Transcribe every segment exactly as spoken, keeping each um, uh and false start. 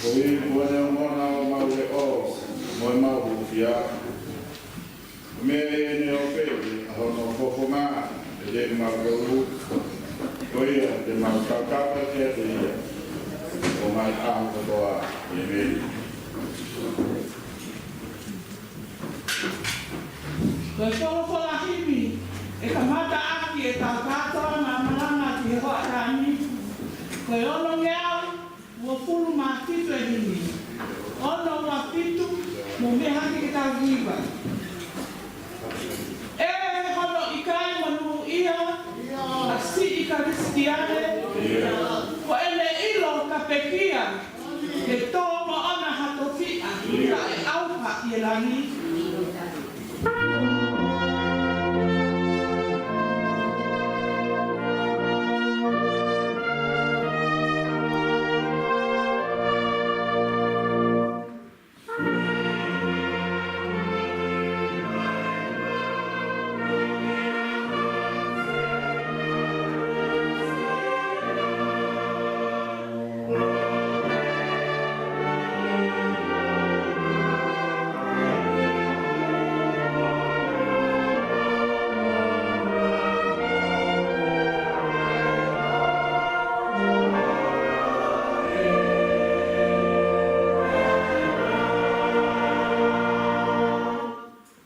Koeʻuhi ko ʻene ongona ʻemau leʻo mo ʻemau hūfia, meʻa ʻi heʻene ope ʻa hono fofonga ʻiate kimautolu, ko ia te mau tautapa kiate ia ʻo ngaahi ʻaho kotoa. ʻĒmeni. Ko e folofola himi ʻe kamata ʻaki ʻetau kātoanga malanga ki he hoʻatā ni, ko e ono ngeau uofulu mā fitu e himi. Ono ua fitu, mou meʻa hake ke tau hiva. ʻE hono ʻikai monūʻia ʻa siʻi Kalisitiane, ko ʻene ʻilo ka pekia, ke tō moʻona ha tofiʻa, ka ʻe ʻauha ʻi he langi.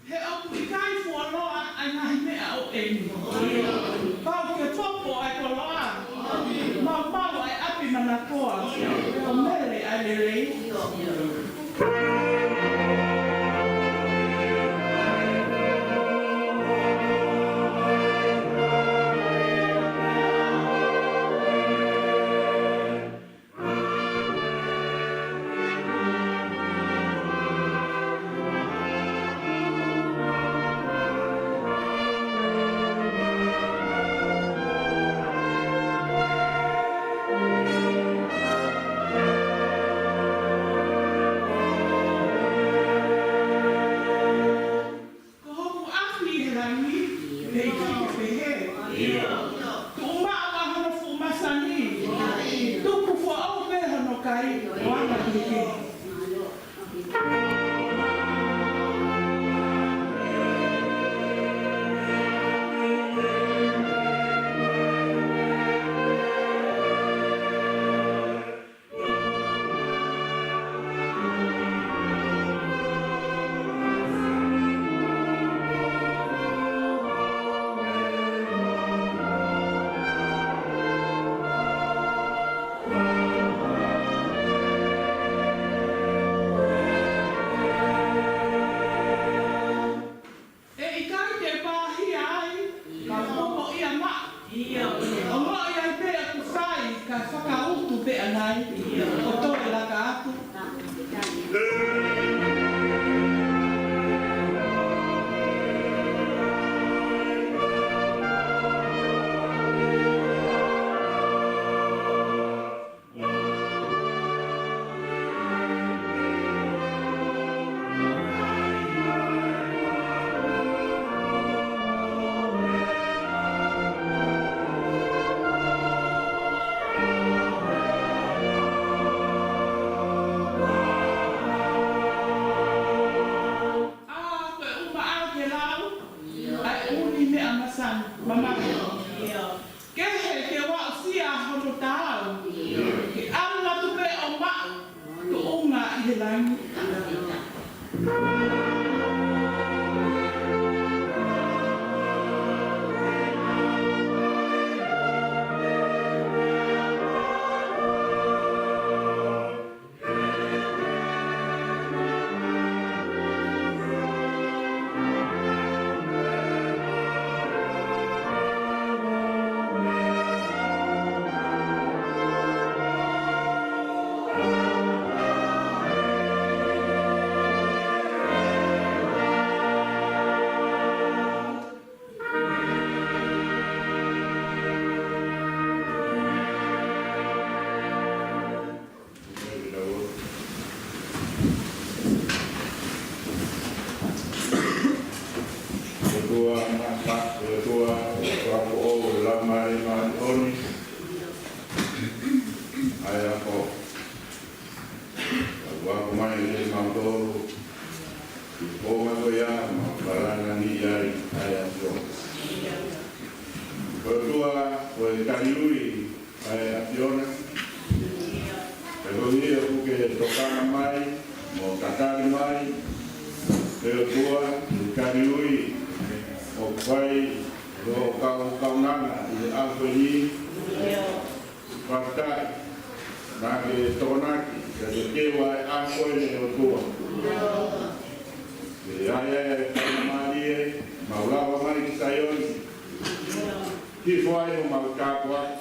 He ʻoku ʻikai fuoloa ʻa e ngaahi meʻa ʻo eni. Pau ke popo ʻa e koloa, maumau ʻa e ʻapi manakoa, ʻo mele ʻa e lelei. Ko hoku ʻapi ʻi he langi, ʻe ʻikai ke pehē. Tuʻu maʻu ʻa hono fuʻu masani. Tuku foʻou pē hono kai, ʻo anga kehekehe. ʻE ʻikai te u pāhia ai, ka u momoʻia maʻu. Ongoʻi ai pē ʻoku fai, ka fakautu pē ʻanai, ʻo toe laka atu. ʻA ko e ʻumaʻā ke lau ʻa e ʻū meʻa masani, mamahi. Kehe ke u aʻusia hono taau, ke ʻalu atu pē ʻo maʻu tuʻunga ʻi he langi. Ako mai kiate kimautolu ʻi he founga ko ia ʻoku mau falala ni ai ʻa e ʻAfiona. Ko e ʻOtua, ko e kaliui ʻa e ʻAfiona. Pea ko ia ʻoku ke tokanga mai mo tatali mai, ʻe ʻOtua, ʻi he kaliui ʻoku fai ʻe hoʻo kau kaunanga ʻi he ʻaho ko eni. Fakafetaʻi naʻa ke tokonaki, ka ke keu ʻa e ʻaho ko eni, ʻe ʻOtua. ʻE ʻi ai ʻa e faingamālie, mau lava mai ki Saione. Hifo ai homau tāpuaki,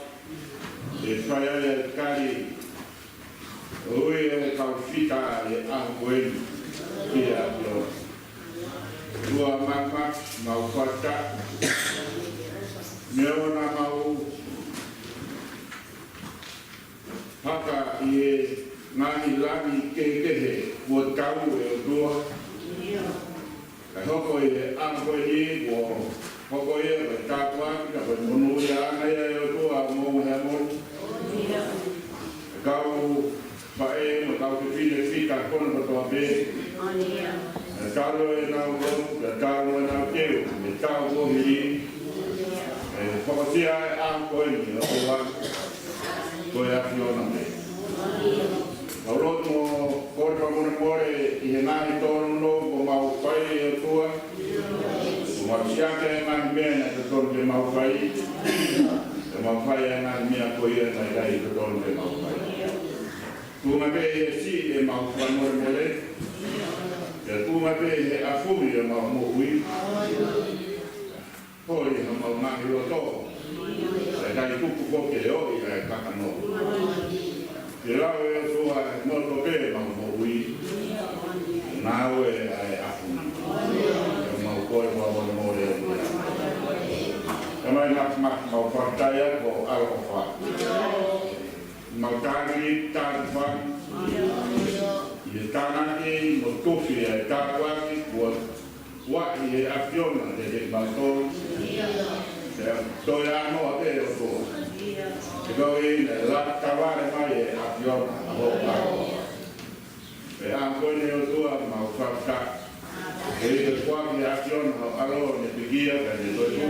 ʻe fai ai ʻa e kali, ʻo ui ʻa e kau fita ʻi he ʻaho ko eni ki he ʻAfiona. ʻOtua māfimafi, mau fakafetaʻi. Neongo naʻa mau haka ʻi he ngaahi langi kehekehe kuo tau, ʻe ʻOtua. Ka hoko ʻi he ʻaho ko eni kuo hoko ia ko e tāpuaki, ka ko e monūʻiaʻanga ia, ʻe ʻOtua, mo e moʻui ʻa e moʻui. Kau faʻē mo e kau fefine fika ko ena kotoa pē. ʻE talu ʻenau lotu, ʻe talu ʻenau teu, ʻe talu ko hili. ʻE fokosia ʻa e ʻaho ko eni, ʻe ʻOtua, ko e ʻAfiona pē. Mau lotu mo kole fakamolemole ʻi he ngaahi tōnounou kuo mau fai, ʻe ʻOtua. Kuo mau siʻaki ʻa e ngaahi meʻa naʻe totonu ke mau fai. Kuo mau fai ʻa e ngaahi meʻa ko ia naʻe ʻikai totonu ke mau fai. Tuʻunga pē he siʻi ʻemau fakamolemole. Pea tuʻunga pē he ʻafumi ʻemau moʻui. Holi homau ngaahi loto. ʻE ʻikai tuku foki ʻe ʻoi ʻa e kakano. Ke lau, ʻe ʻOtua, ʻe moto pē ʻemau moʻui. Ngāue ʻa e ʻafumi. ʻEmau kole fakamolemole, ʻe ʻOtua. Tamai māfimafi, mau fakafetaʻi atu ho ʻaloʻofa. Mau tānaki, tānaki fai. ʻI he tānaki mo tufi ʻa e tāpuaki kuo ʻoatu ʻe he ʻAfiona kiate kimautolu. Pea toe ʻānoa pē, ʻe ʻOtua. Ke toe ʻi ai ʻa e laka tavale mai ʻa e ʻAfiona ʻa hoʻo ʻaloʻofa. Pea ko eni, ʻe ʻOtua, mau fakafetaʻi. Ke ʻi ai ʻa e foaki ʻe he ʻAfiona hoʻo ʻAlo ʻo ne pekia kae ne toetuʻu.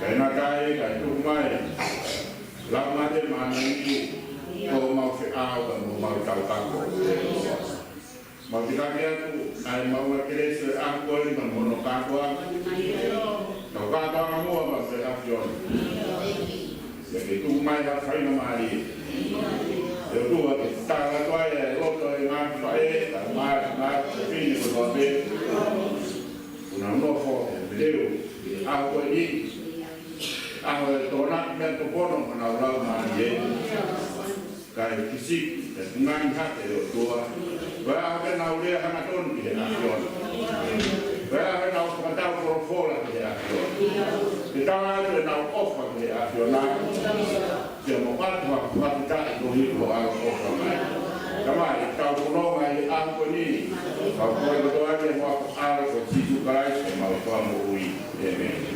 Kae ngata ai, kae tuku mai Laumālie Māʻoniʻoni ko homau feʻao pea mo homau tautapa. Mau takaki atu ʻa e maʻu kelesi ʻo e ʻaho ko eni pea mo hono kātoa. Tau kātoa muʻa pea mo e ʻAfiona. Pea ke tuku mai ha faingamālie, ʻe ʻOtua, ke tala atu ai ʻa e loto ʻo e ngaahi faʻē, kae ʻumaʻā ʻa e ngaahi fefine kotoa pē ʻoku nau nofo he meleu ʻi he ʻaho ko eni. ʻAho ʻe tokonaki mei he tupu ʻo honau laumālie, kae kisiki, kae fungani hake, ʻe ʻOtua. Ko e ʻaho ke nau lea hangatonu ki he ʻAfiona. Ko e ʻaho ke nau fakatau folofola ki he ʻAfiona. Ke tala atu ʻenau ʻofa ki he ʻAfiona. Ke mau ʻatu ha fakafetaʻi koeʻuhi ko hoʻo ʻaloʻofa mai. Tamai, tau fononga ʻi he ʻaho ko eni. Mau kole kotoa ʻi he huafa ho ʻAlo ko Sīsū Kalaisi ko homau Fakamoʻui. ʻĒmeni.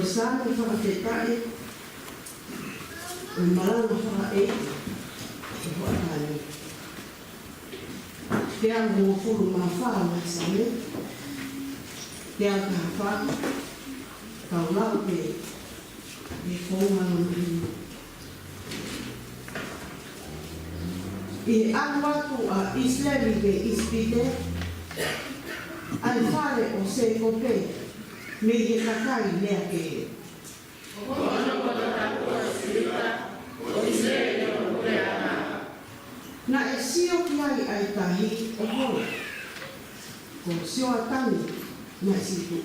Saame fakafetaʻi, ʻo e malanga fakaʻeiki ʻo e hoʻatā ni. Teau hongofulu mā fā ʻo e Saame, teau taha fā, kau lau pē ʻi he founga ʻo e himi. ʻI he ʻalu atu ʻa ʻIsileli ki ʻIsipite, ʻa e fale ʻo Sēkope mei he kakai lea kehe. Naʻe sio ki ai ʻa e tahi ʻo hola, ko Sioatani naʻe sītuʻa.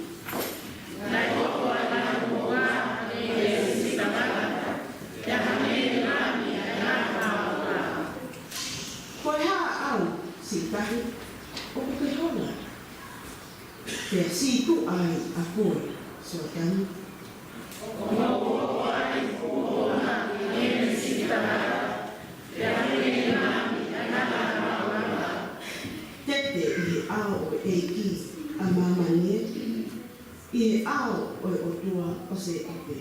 Ko e hā ʻaʻau, siʻi tahi, ʻoku ke hola, pea sītuʻa ai ʻa koe, Sioatani? Tete ʻi he ʻao ʻo e ʻEiki ʻa māmani, ʻi he ʻao ʻo e ʻOtua ʻo Sēkope.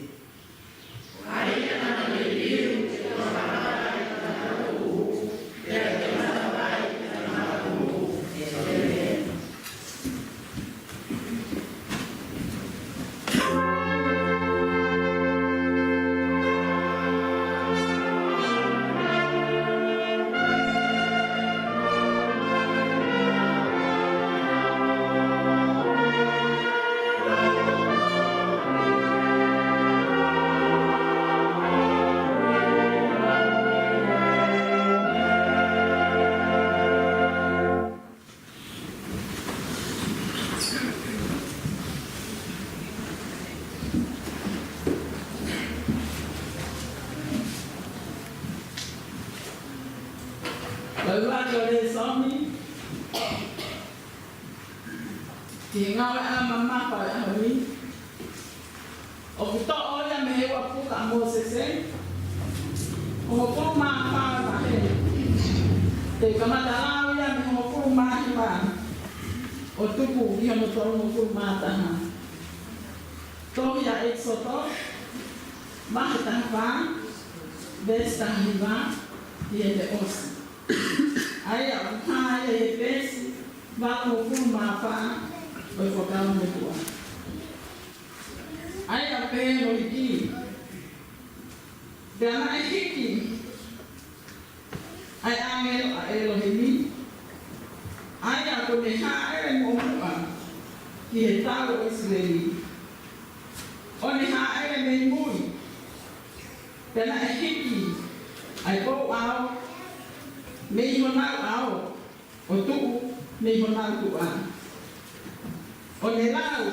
Lau atu ʻa e lēsoni ki he Ngāue ʻa e Maama ʻo e ʻaho ni. ʻOku toʻo ia mei he ua puka ʻa Mōsese, hongofulu mā fā vahe. Te u kamata lau ia mei he hongofulu mā hiva ʻo tuku ki hono tolungofulu mā taha. Tohi ʻa ʻEkisoto, vahe taha fā, veesi taha hiva, ʻi heʻene ʻosi. ʻA ia ʻoku hā ia he veesi valungofulu mā fā ʻo e Fuakava Motuʻa. ʻA ia ʻoku pehē hono hiki: Pea naʻe hiki ʻa e ʻāngelo ʻa ʻElohimi, ʻa ia kuo ne hāʻele muʻomuʻa ki he tau ʻo ʻIsileli, ʻo ne hāʻele mei mui. Pea naʻe hiki ʻa e pouʻao mei honau ʻao, ʻo tuʻu mei honau tuʻa, ʻo ne lau.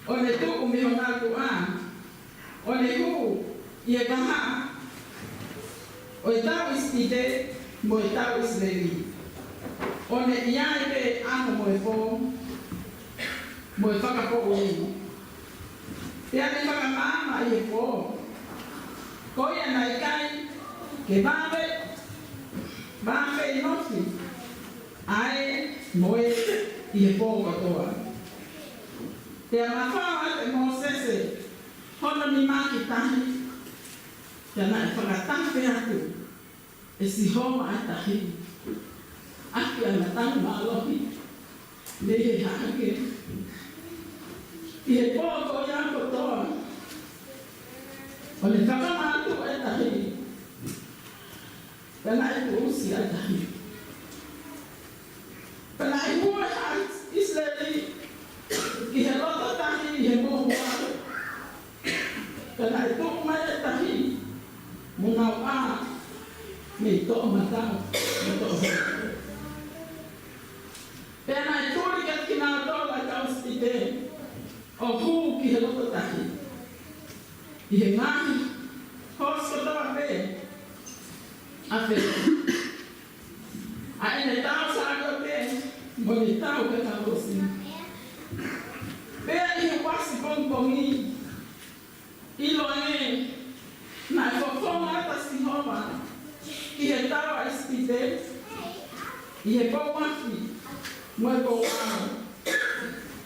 ʻO ne tuʻu mei honau tuʻa, ʻo ne hū ʻi he vahaʻa ʻo e tau ʻIsipite mo e tau ʻIsileli, ʻo ne ʻi ai pē ʻaho mo e pō, mo e fakapoʻuli. Pea ne fakamaama ʻi he pō, ko ia naʻe ʻikai ke vave, vave nofi ʻa e moe ʻi he pō kotoa. Pea mafao atu ʻe Mōsese hono nima ki tahi, pea naʻe fakatafe atu ʻe Sihova ʻa e tahi ʻaki ʻa e matangi mālohi mei he hahake ʻi he pō ko ia kotoa. ʻO ne fakamātuʻa e tahi, pea naʻe tuʻusi ʻa e tahi. Pea naʻe hū ʻa e haʻa ʻIsileli ki he loto tahi ʻi he mohu ʻa. Pea naʻe tuʻu mai e tahi mo nau ʻā mei toʻomataʻu mo toʻohema. Pea naʻe tuli kiate kinautolu ʻa e kau ʻIsipite ʻo hū ki he loto tahi. ʻI he ngaahi hoosi kotoa pē ʻa Felo, ʻa ʻene tau saliote mo ʻene tau kakakosi. Pea ʻi he uasi pongipongi, ʻiloange naʻe fofonga atu ʻa Sihova ki he ʻIsipite ʻi he pou afi mo e pou ʻao,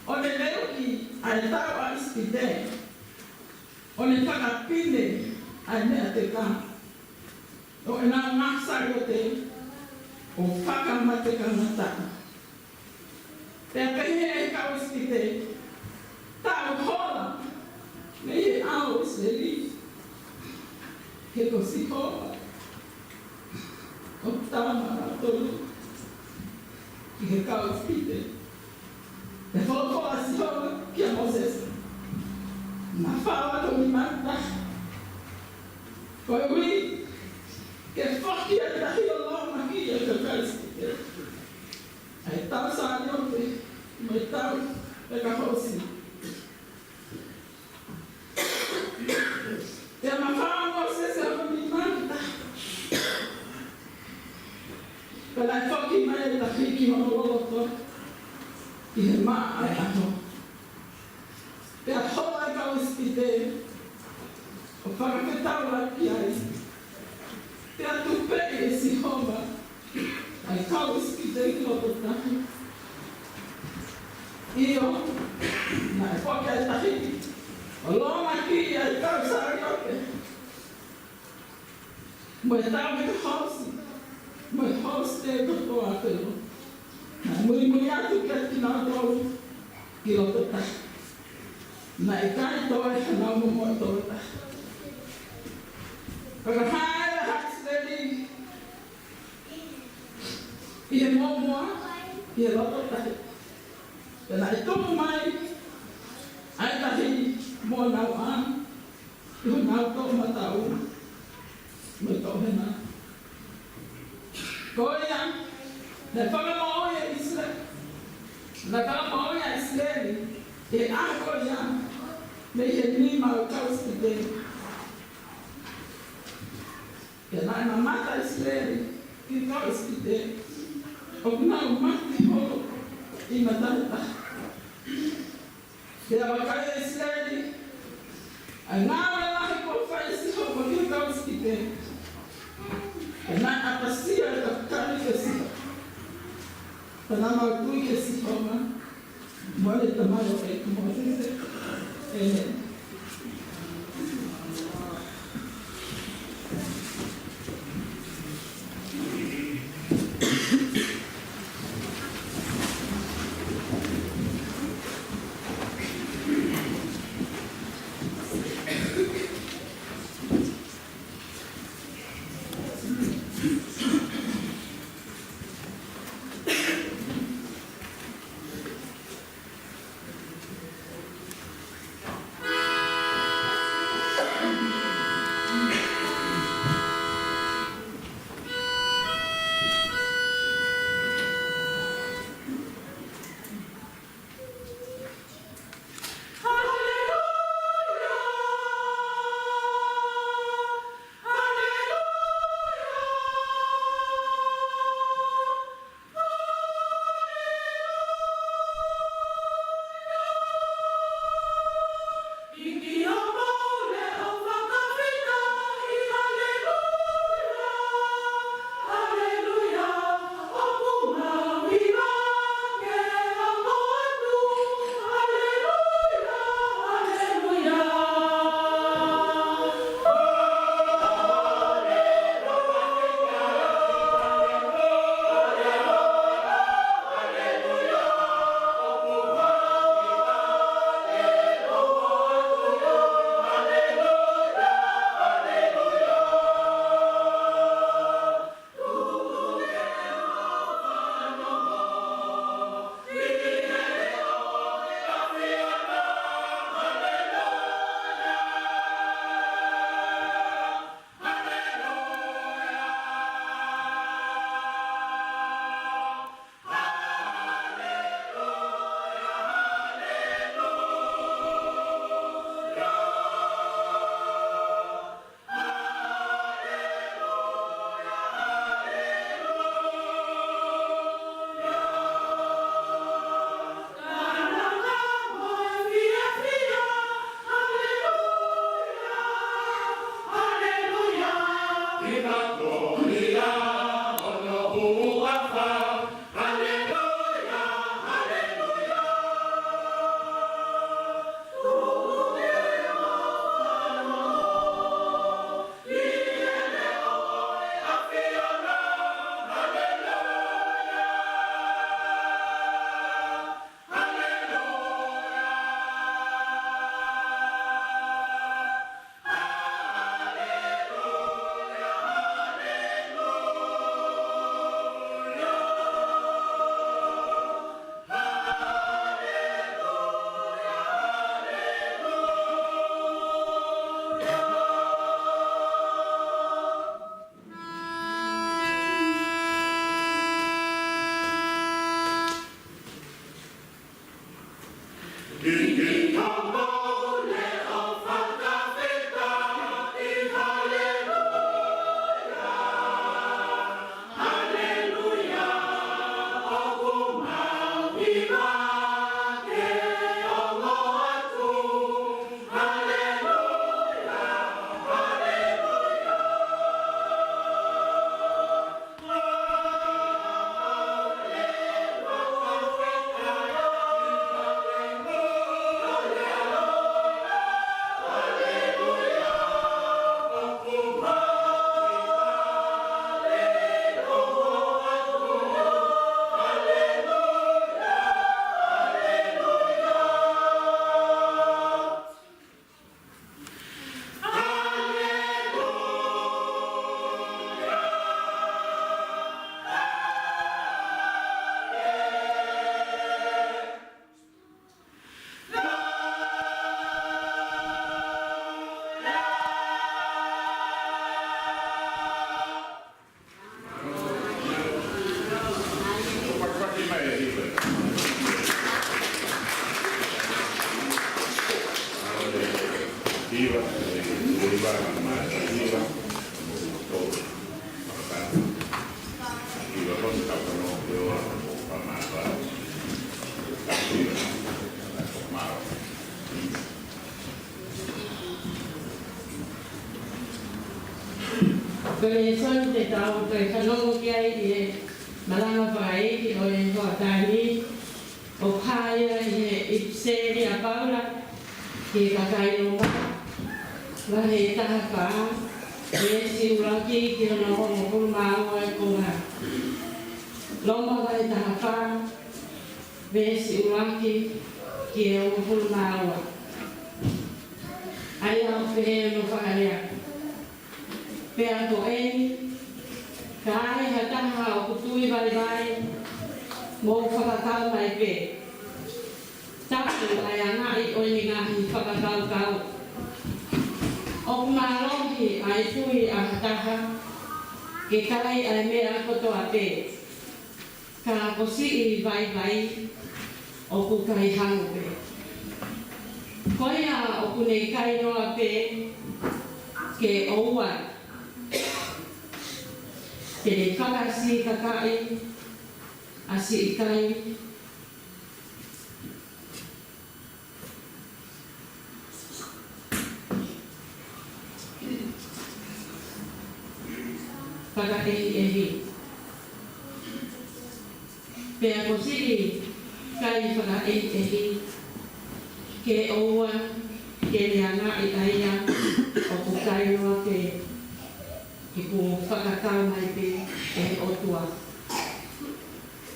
ʻo ne leuki ʻa e tau ʻa ʻIsipite, ʻo ne fakapine ʻa e meʻateka ʻo ʻenau ngaahi saliote ʻo fakamateka ngataʻa. Pea pehē ʻe he kau ʻIsipite, Tau hola mei he ʻao ʻo ʻIsileli, he ko Sihova ʻoku tala maʻanautolu ki he kau ʻIsipite. Pea folofola ʻa Sihova kia Mōsese, Mafao atu ho nima taha, koeʻuhi ke foki ʻa e tahi ʻo lōmaki ʻa e kau ʻIsipite, ʻa e tau saliote mo e tau fekahoosi. Pea mafao ʻa Mōsese hono nima taha, pea naʻe foki mai ʻa e tahi ki hono loloto ʻi he maʻa ʻa e ʻaho. Pea hola ʻa e kau ʻIsipite ʻo fakafetaulaki ai, pea tupeʻi ʻe Sihova ʻa e kau ʻIsipite ki loto tahi. ʻIo, naʻe foki ʻa e tahi ʻo lōmaki ʻa e tau saliote mo e tau fekahoosi mo e hoosi kotoa ʻa Felo. Naʻe muimui atu kiate kinautolu ki loto tahi. Naʻe ʻikai toe hanau momoʻi tokotaha. Pea ka hāʻele ʻa ʻIsileli ʻi he mōmoa ʻi he loto tahi, pea naʻe tupu mai ʻa e tahi mo honau ʻā ʻi honau toʻomataʻu mo e toʻohema. Ko ia, naʻe fakamoʻui ʻa ʻIsileli, naʻe fakamoʻui ʻa ʻIsileli ʻi he ʻaho ko ia mei he nima ʻo e kau ʻIsipite. Pea naʻe mamata ʻa ʻIsileli ki he kau ʻIsipite ʻoku nau mate holo ʻi matahutahu. Pea vakai ʻa ʻIsileli ʻa e ngāue lahi kuo fai ʻe Sihova ki he kau ʻIsipite. Pea naʻe ʻapasia ʻa e tafakali kia Sihova, pea naʻa nau tui kia Sihova mo ʻene tamaioʻeiki ko Mōsese. ʻĒmeni. Ko e lēsoni te tau toe fanongo ki ai ʻi he malanga fakaʻeiki ʻo e hoʻatā ni, ʻoku hā ia ʻi he ʻipiseli ʻa Paula ki he kakai Loma, vahe taha fā, veesi ʻuluaki ki hono hongofulu mā ua ʻi he konga. Loma vahe taha fā, veesi ʻuluaki ki he hongofulu mā ua. ʻA ia ʻoku pehē hono fakalea: Pea ko eni, ka ai ha taha ʻoku tui vaivai, mou fakakau mai pē. Tapu ʻa e angaʻi ʻo ʻene ngaahi fakakaukau. ʻOku mālohi ʻa e tui ʻa ha taha ke kai ʻa e meʻa kotoa pē, ka ko siʻi vaivai ʻoku kai hangē pē. Ko ia ʻoku ne kai noa pē ke ʻoua te ne fakasikakaʻi ʻa siʻi kai. Fakaʻehiʻehi. Pea ko siʻi kai fakaʻehiʻehi, ke ʻoua ke ne angaʻi ʻa ia ʻoku kai noa pē, he kuo fakakau mai pē ʻe he ʻOtua.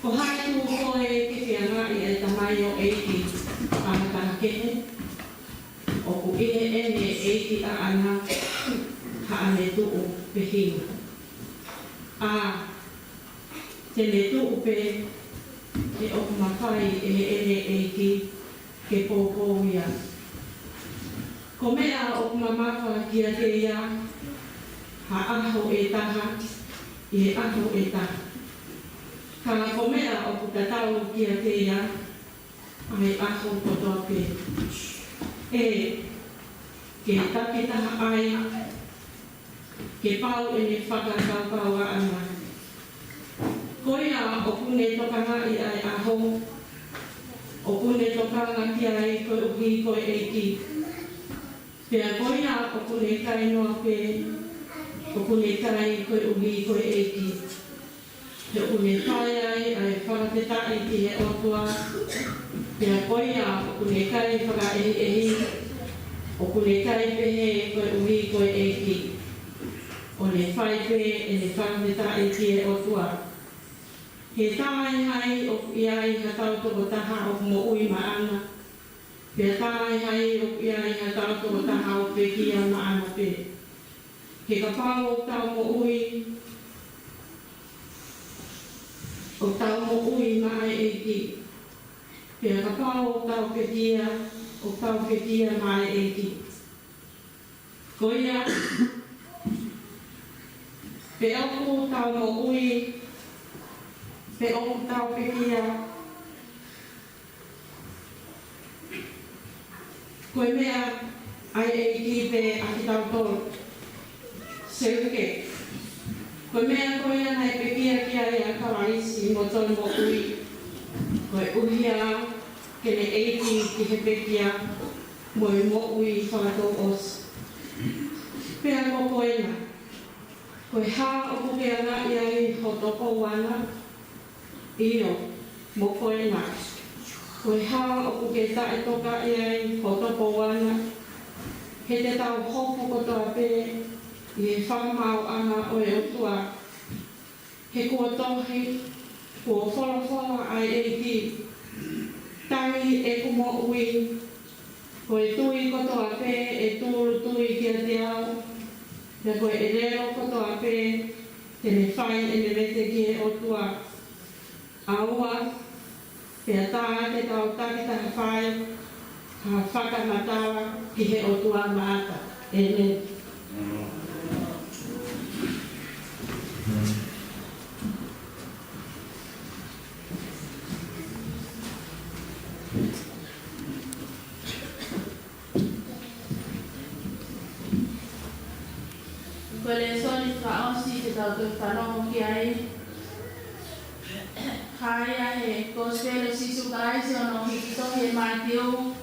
Ko hai tuʻu koe ke feangaʻi ʻa e tamaioʻeiki ʻa ha taha kehe? ʻOku ʻi heʻene ʻeiki ʻaʻana haʻane tuʻu pehinga. ʻA, te ne tuʻu pē he ʻoku mafai ʻe heʻene ʻeiki ke poupou ia. Ko e meʻa ʻoku mamafa kiate ia ha ʻaho ʻe taha ʻi he ʻaho ʻe taha, ka ko e meʻa ʻoku tatau kiate ia ʻa e ʻaho kotoa pē. ʻE, ke takitaha ai, ke pau ʻene fakakaukau ʻaʻana. Ko ia ʻoku ne tokangaʻi ʻa e ʻaho, ʻoku ne tokanga ki ai koeʻuhi ko e ʻEiki. Pea ko ia ʻoku ne kai noa pē, ʻoku ne kai koeʻuhi ko e ʻEiki, he ʻoku ne fai ai ʻa e fakafetaʻi ki he ʻOtua. Pea ko ia ʻoku ne kai fakaʻehiʻehi, ʻoku ne kai pehē koeʻuhi ko e ʻEiki, ʻo ne fai pē ʻene fakafetaʻi ki he ʻOtua. He tā ai hai ʻoku ʻi ai hatau tokotaha ʻoku moʻui maʻana, pea tā ai hai ʻoku ʻi ai hatau tokotaha ʻoku pekia maʻana pē. He kapau ʻoku tau moʻui, ʻoku tau moʻui maʻa e ʻEiki. Pea kapau ʻoku tau pekia, ʻoku tau pekia maʻa e ʻEiki. Ko ia, pe ʻoku tau moʻui, pe ʻoku tau pekia, ko e meʻa ʻa e ʻEiki pē ʻa kitautolu. Seuke. Ko e meʻa ko ia naʻe pekia ki ai ʻa Kalaisi mo tonu moʻui, koeʻuhi ke ne ʻeiki ki he pekia mo e moʻui fakatouʻosi. Pea ko koena, ko e hā ʻoku ke angaʻi ai ho tokoua na? ʻIo, mo koena, ko e hā ʻoku ke taʻetokaʻi ai ho tokoua na? He te tau hoko kotoa pē ʻi he fakamaauʻanga ʻo e ʻOtua. He kuo tohi, kuo folofola ʻa e ʻEiki: Tangi ʻeku moʻui, ko e tui kotoa pē ʻe tūʻulutui kiate au, pea ko e ʻelelo kotoa pē te ne fai ʻene vete ki he ʻOtua. ʻA ua, pea tā ke tau takitaha fai ha fakamatala ki he ʻOtua maʻata. ʻĒmeni. Tau toe fanongo ki ai. Hā ia he Kosipeli ʻo Sīsū Kalaisi ʻoku hiki tohi ʻe Mātiu,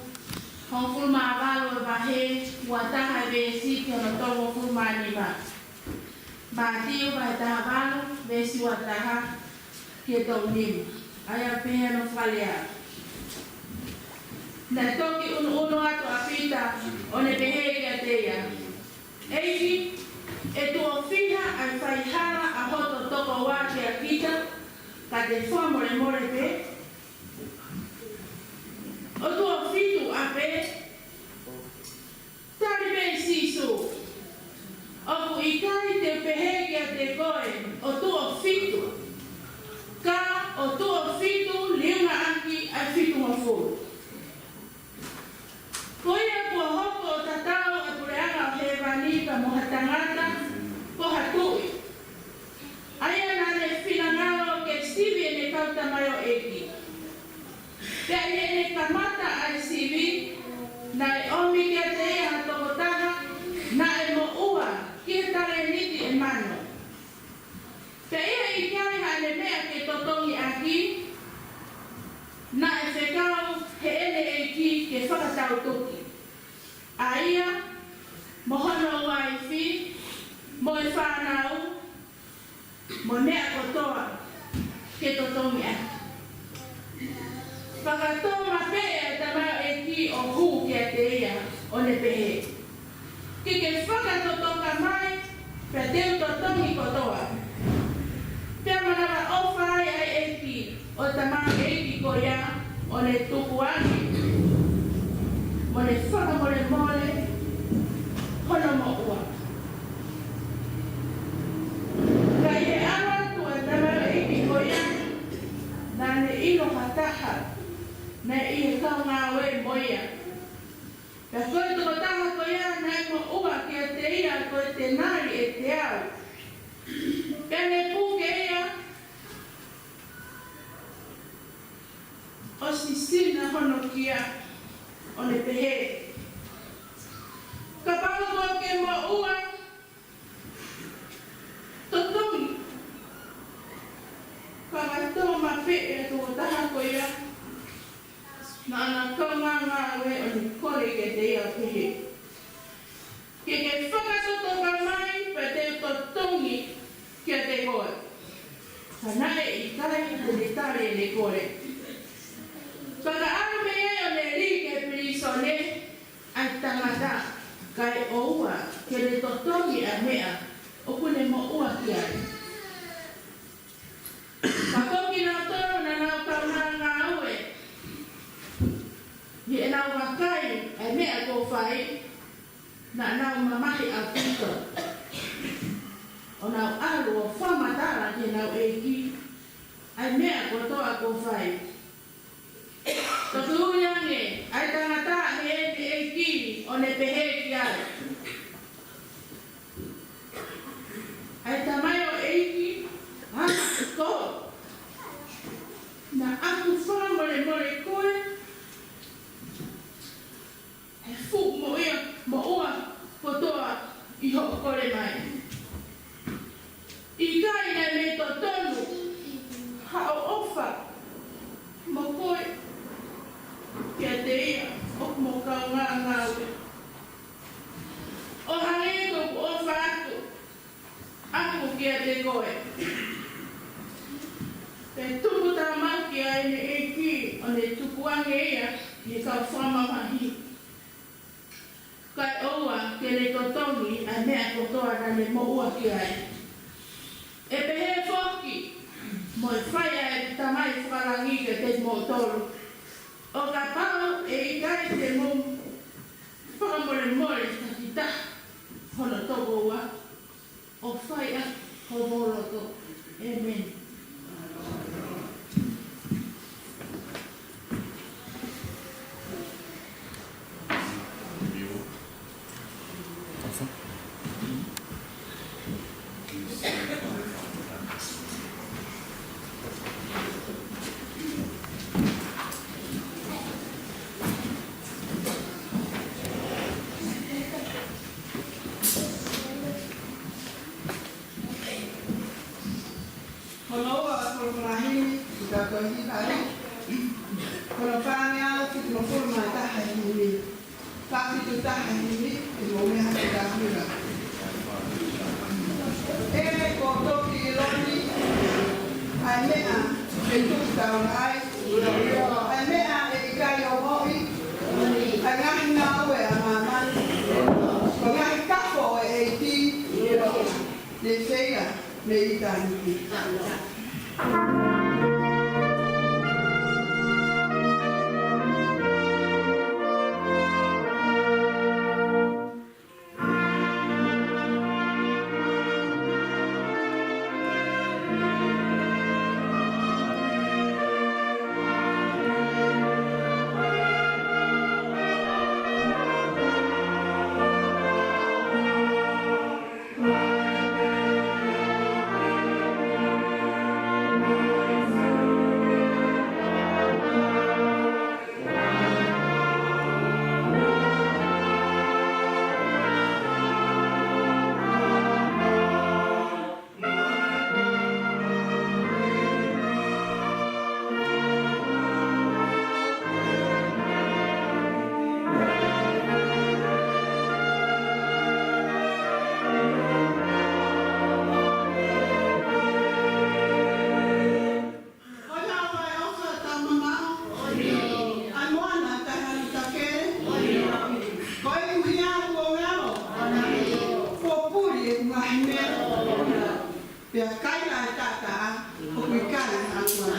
hongofulu mā valu ʻa e vahe, ua taha ʻa e veesi ki hono tolungofulu mā nima. Mātiu vahe taha valu, veesi ua taha ki he tolu nima. ʻA ia ʻoku pehē hono fakalea: Naʻe toki ʻunuʻunu atu ʻa Pita, ʻo ne pehē kiate ia, ʻEiki, ʻe tuʻo fiha ʻa e faihala ʻa hoto tokoua kia kita, ka te fakamolemole pē? ʻO tuʻo fitu ʻapē? Tali mai ʻe Sīsū, ʻOku ʻikai te u pehē kiate koe ʻo tuʻo fitu, ka ʻo tuʻo fitu liunga ʻaki ʻa e fitungofulu. Ko ia kuo hoko ʻo tatau ʻa e puleʻanga ʻo hēvani pea mo ha tangata, ko ha tuʻi. ʻA ia naʻa ne finangalo ke sivi ʻene kau tamaioʻeiki. Pea ʻi heʻene kamata ʻa e sivi, naʻe ʻomi kiate ia ha tokotaha naʻe moʻua ki he talēniti ʻe mano. Pea ʻi he ʻikai haʻane meʻa ke totongi ʻaki, naʻe fekau heʻene ʻeiki ke fakatautuki ʻa ia, mo hono uaifi, mo e fānau, mo e meʻa kotoa ke totongi ʻaki. Fakatōmapeʻe ʻa e tamaioʻeiki ʻo hū kiate ia, ʻo ne pehē, Ke ke fakatotoka mai, pea te u totongi kotoa. Pea manavaʻofa ai ʻa e ʻeiki ʻo e tamaioʻeiki ko ia, ʻo ne tukuange mo ne fakamolemole hono moʻua. Ka ʻi he ʻalu atu ʻa e tamaioʻeiki ko ia, naʻa ne ʻilo ha taha naʻe ʻi he kau ngāue mo ia. Pea ko e tokotaha ko ia naʻe moʻua kiate ia ko e tenali ʻe teau. Pea ne puke ia ʻo sisina hono kia, ʻo ne pehē, Kapau kuo ke moʻua, totongi. Ka naʻe tōmapeʻe ʻa e tokotaha ko ia, naʻa na kaungā ngāue, ʻo ne kole kiate ia ʻo pehē, Ke ke fakatotoka mai, pea te u totongi kiate koe. Ka naʻe ʻikai ke ne tali ʻene kole. Pea ka ʻalu mei ai, ʻo ne lī ki he pilīsone ʻa e tangata, kae ʻoua ke ne totongi ʻa e meʻa ʻoku ne moʻua ki ai. Ka ko kinautolu naʻa nau kaungā ngāue, ʻi heʻenau vakai ʻa e meʻa kuo fai, naʻa nau mamahi ʻaupito, ʻo nau ʻalu ʻo fakamatala ki heʻenau ʻeiki ʻa e meʻa kotoa kuo fai. Toki ui ange ʻa e tangata ʻe heʻene ʻeiki, ʻo ne pehē ki ai, ʻA e tamaioʻeiki, ʻa ko, naʻa ku fakamolemole koe he fuʻu moʻua, moʻua kotoa ʻi hoʻo kole mai. ʻIkai naʻe mei totonu haʻo ʻofa mo koe kiate ia ʻoku mo kaungā ngāue, ʻo hangē ko ʻeku ʻofa atu ʻaku kiate koe? Pea tuku tāmaki ʻa ʻene ʻeiki, ʻo ne tukuange ia ʻi he kau fakamamahi, kae ʻoua ke ne totongi ʻa e meʻa kotoa naʻa ne moʻua ki ai. ʻE pehē foki mo e fai ʻa ʻeku Tamai fakalangi kiate kimoutolu, ʻo kapau ʻe ʻikai te mou fakamolemole takitaha hono tokoua, ʻo fai ʻaki homou loto. ʻĒmeni. Ko e himi, ko e hiva ē. Ko hono fāngeau fitungofulu mā taha e himi. Fā fitu taha e himi, ʻe mou meʻa hake ka hula. ʻE, ko e toki ʻilo ni, ʻa e meʻa ʻe tuku taula ai. ʻA e meʻa ʻe ʻikai ongoʻi. ʻA e ngaahi ngāue ʻa māmani. Ko e ngaahi kafo ʻo e ʻEiki. Ne feia mei ʻitāniti. Ko e ʻofa ʻa e ʻofa ʻa e tau mamaʻo. ʻA e moana ʻa e taʻehālitakele. Ko e kuhia kuo ngalo. Kuo puli ʻeku ngaahi meʻa. Pea kaila e taʻataʻa, ʻoku ʻikai ha ʻOtua.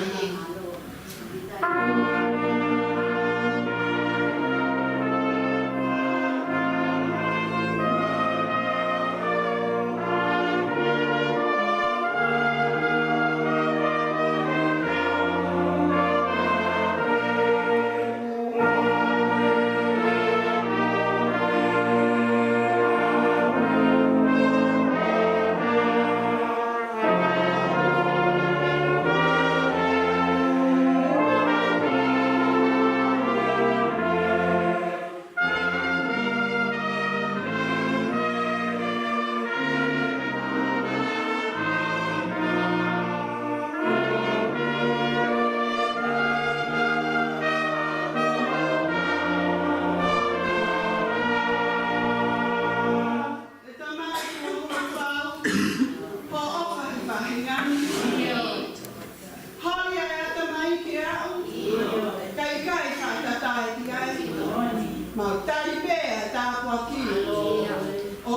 ʻE Tamai, kuo u fai ho ʻofa he faʻahinga ni. Holi ʻa e ʻatamai kiate au, kae ʻikai fakatātā ki ai. Mau tali pē ʻa e tāpuaki ʻo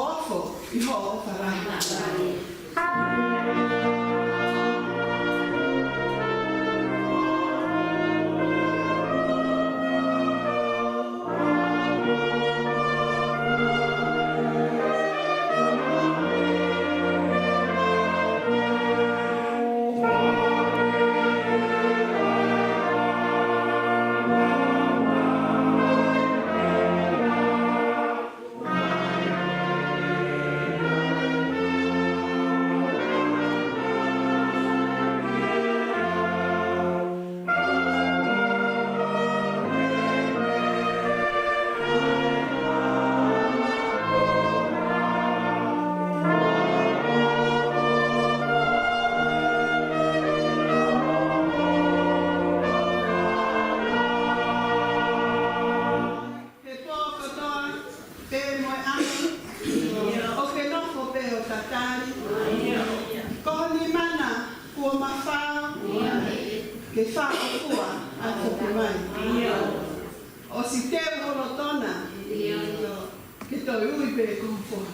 ofo ʻi hoʻo ʻofa lahi. He pō kotoa pē mo e ʻaho, ʻoku ke nofo pē ʻo tatali. Ko ho nima na kuo mafao, ke fakaʻotua ʻa e foki mai. ʻOsi teu ho loto na, ke toe ui pē ko ho foha.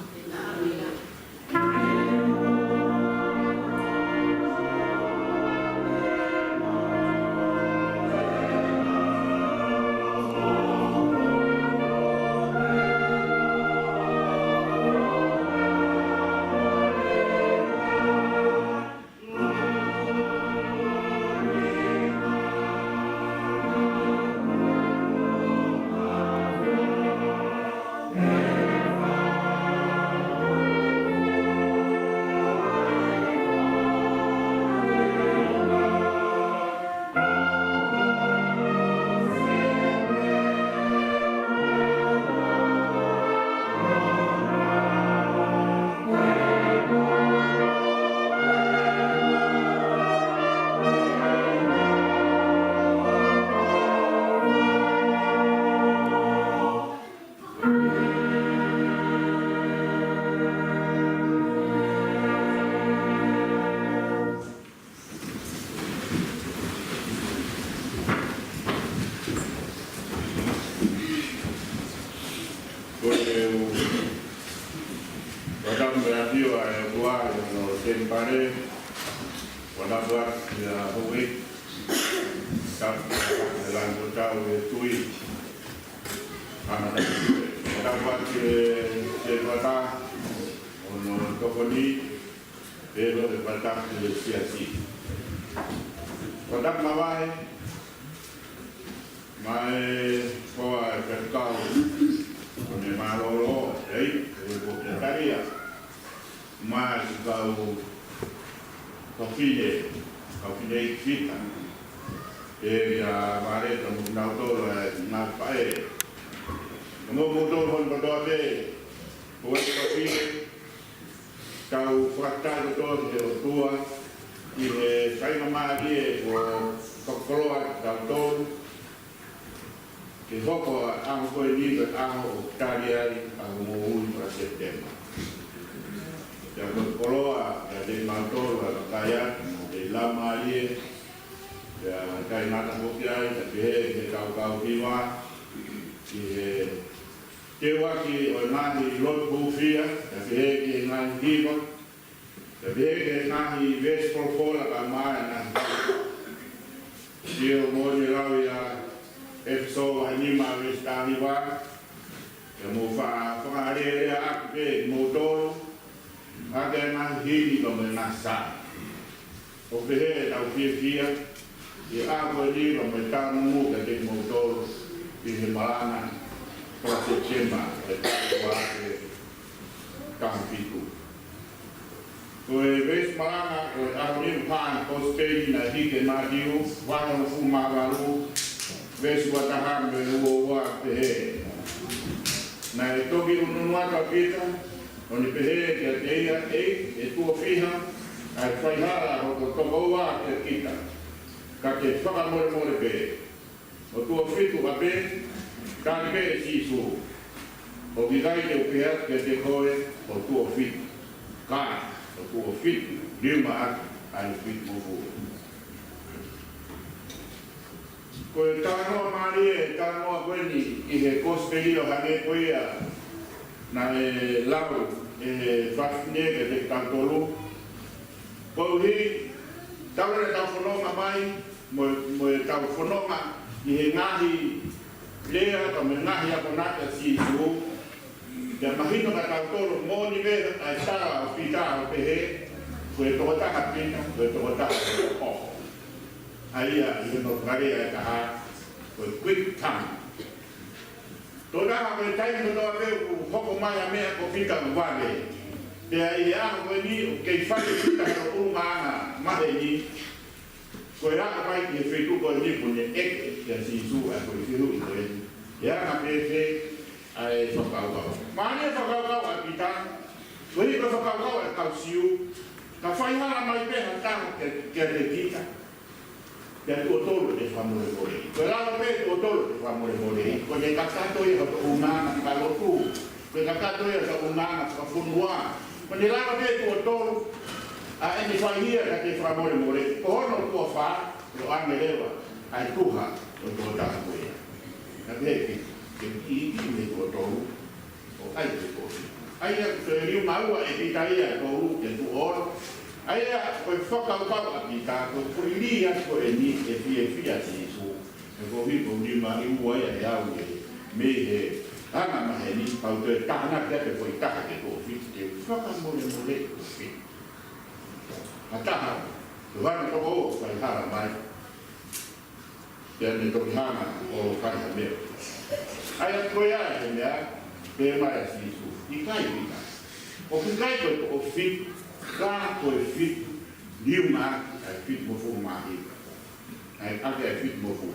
Pare, ʻoku ou tapu atu kia Houʻeiki, tapu kia Langi Kotau e tui. Ana tapu, ʻoku ou tapu atu kia, kia Fata, ʻo hono tokoni, pea mo e Fata ki he siasi. ʻOku ou tapu mavahe, mai ko e kakai, ʻoku ne mālōlō, ʻei, ʻe ko e talia. Mai kau, kau fine, kau fine ʻi Fita. ʻE ia Mareta mo kinautolu ʻe ngaahi faʻē. Mo kimoutolu hono kotoa pē, ko e kau fine, tau fakatau kotoa ki he ʻOtua, ʻi he faingamālie ʻoku fakakoloa kitautolu, ke hoko ʻa e ʻaho ko eni ko e ʻaho ʻoku tali ai ʻa e moʻui ʻo Sepitema. Pea ko e koloa, pea te mautolu ʻa e kakai atu, mo te ila mālie, pea kai ngata hoki ai, pea pehē ki he kau kau hiva, ki he teuaki ʻo e ngaahi lotu hūfia, pea pehē ki he ngaahi hiva, pea pehē ki he ngaahi veesi folofola ka mai na. Sio mo e lau ia ʻEfesō vahe nima veesi taha hiva. Pea mou fa-, fakalelea atu pē kimoutolu, ʻaki e ngaahi himi pea mo e ngaahi saame. ʻOku pehē ʻetau fiefia, ʻi he ʻaho ni pea mo e taumuʻa kiate kimoutolu, ʻi he malanga, ko Sepitema, ʻe taha ua afe taha fitu. Ko e veesi malanga ʻo e ʻaho ni ʻoku hā ʻi he Kosipeli naʻe hiki ʻe Mātiu, vahe hongofulu mā valu, veesi ua taha mo e ua ua pehē. Naʻe toki ʻunuʻunu atu ʻa Pita, ʻo ne pehē kiate ia, ʻEiki, ʻe tuʻo fiha ʻa e faihala hoto tokoua kia kita, ka ke fakamolemole pē? ʻO tuʻo fitu ka pē? Tali pē ʻe Sīsū, ʻOku ʻikai te u pehē atu kiate koe ʻo tuʻo fitu, ka ʻo tuʻo fitu liunga ʻaki ʻa e fitungofulu. Ko e talanoa mālie, talanoa ko eni ʻi he Kosipeli ʻo hangē ko ia naʻe lau ʻe he fafine kiate kitautolu. Koeʻuhi, talu ʻetau fononga mai, mo, mo ʻetau fononga ʻi he ngaahi lea, ka mo e ngaahi akonaki ʻa Sīsū, pea mahino kia tautolu moʻoni pē ʻa e tala ʻo Pita ʻo pehē, ko e tokotaha Pita, ko e tokotaha ʻoku ʻoho. ʻA ia, ʻi hono fakalea ʻe taha, ko e quick tongue. Tokotaha ko e taimi kotoa pē ʻoku hoko mai ha meʻa ko Pita ʻoku vave. Pea ʻi he ʻaho ko eni ʻoku kei fai ʻe Pita hono ʻulungaanga maheni. Ko e aʻu mai ki he feituʻu ko eni kuo ne ʻeke kia Sīsū ʻa e foʻi fehuʻi ko eni. ʻE anga fēfē ʻa e fakakaukau? Mālie e fakakaukau ʻa Pita, koeʻuhi ko e fakakaukau ʻa e kau Siu, ka faihala mai pē ha taha kia, kiate kita, pea tuʻo tolu te fakamolemoleʻi. Ko e lava pē tuʻo tolu te fakamolemoleʻi, ko ʻene kakato ia hoto ʻulungaanga fakalotu, ko e kakato ia hoto ʻulungaanga fakafonua. Ko ʻene lava pē tuʻo tolu ʻa ʻene fai ia ka te fakamolemoleʻi. Ko hono tuʻo fā, ʻe ʻoange leva ʻa e tuha ʻo e tokotaha ko ia. Naʻe pehē ki, ke kiʻi, kiʻi mei tuʻo tolu, ʻo ʻai ke kosi. ʻA ia ko e liunga ua ʻe Pita ia, tolu ki he tuʻo ono. ʻA ia ko e fakakaukau ʻa Pita, ko e foʻi lī atu ko eni ʻe fiefia Sīsū. He ko e foʻi lima ʻi ua ia ʻe au ia, mei he anga maheni, pau toe taha na ke ʻai ke foʻi taha ke tuʻo fitu, ke fakamolemoleʻi tuʻo fitu. Ha taha, ko hono tokoua ʻoku faihala mai. Pea ne toki hanga ʻo fai ha meʻa. ʻA ia ko ia he meʻa, pehē mai ʻa Sīsū, ʻikai Pita. ʻOku ʻikai ko e tuʻo fitu, ka ko e fitu liunga ʻaki ʻa e fitungofulu mā hiva. ʻA e, ʻaki ʻa e fitungofulu.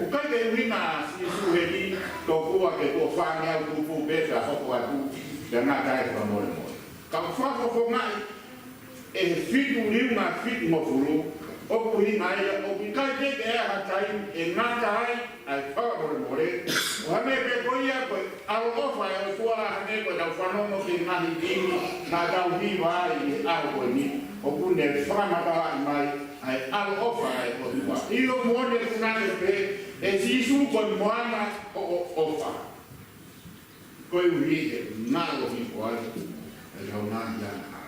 ʻOku ʻikai ke ʻuhinga ʻa Sīsū heni, tokua ke tuʻo fāngeau tupu pē pea hoko atu, pea ngata ai e fakamolemole. Ka ʻoku fakafofongaʻi ʻe he fitu liunga fitungofulu, ʻoku ʻuhinga ia, ʻoku ʻikai ke ʻi ai ha taimi ʻe ngata ai ʻa e fakamolemole, ʻo hangē pē ko ia ko e ʻaloʻofa ʻa e ʻOtua, hangē ko ʻetau fanongo ki he ngaahi himi naʻa tau hiva ai ʻi he ʻaho ko eni, ʻoku ne fakamatalaʻi mai ʻa e ʻaloʻofa ʻa e ʻOtua. ʻIo, moʻoni ʻoku nane pē ʻe Sīsū ko e moana ʻo, ʻo, ʻofa. Koeʻuhi he ngalo hifo ai ʻetau ngaahi angahala.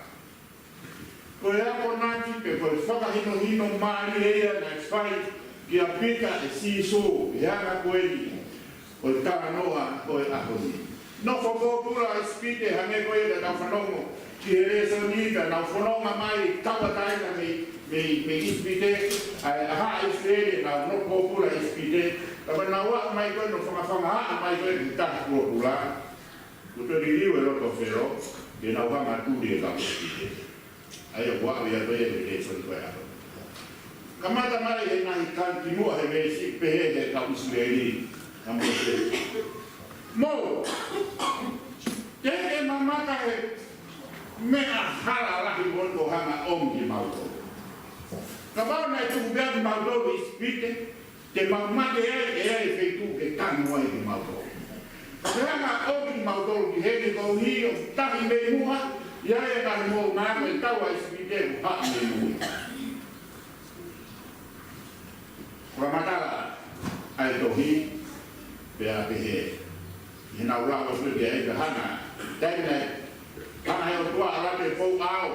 Ko e akonaki pe ko e fakahinohino mālie ia naʻe fai kia Pita ʻe Sīsū ʻi he anga ko eni ʻo e talanoa ʻo e ʻaho ni. Nofo pōpula ʻa ʻIsipite, hangē ko ia naʻa tau fanongo ki he lēsoni, ka nau fononga mai, tauʻatāina mei, mei, mei ʻIsipite, ʻa e, ʻa haʻa ʻIsileli, nau nofo pōpula ʻi ʻIsipite, ka ko ʻenau aʻu mai ko ē, nau fakafangaʻa mai ko ē ki he tahi pulopula, kuo toe liliu e loto ʻo Felo, ke nau hanga ʻo tuli e kau ʻIsipite. ʻA ia ʻoku aʻu ia ko ē he lēsoni ko ē ʻaho ni. Kamata mai he ngaahi kau kimuʻa he veesi, pehē ʻe he kau ʻIsileli kia Mōsese: Mou, te ke mamata he meʻa hala lahi mo ʻoku hanga ʻo ʻomi kimautolu. Kapau naʻe tuku pē ʻa kimautolu ʻi ʻIsipite, te mau mate ai, ʻe ʻi ai e feituʻu ke tanu ai kimautolu. Te hanga ʻo ʻomi kimautolu ki heni koeʻuhi ʻoku tahi mei muʻa, ʻi ai e ngaahi moʻunga ko e tau ʻa ʻIsipite ʻoku haʻu mei mui. Fakamatala ʻa e tohi, pea pehē, ʻi heʻenau lava pē ki ai, ka hanga, taimi naʻe hanga ʻe he ʻOtua ʻo ʻalu atu e pou ʻao,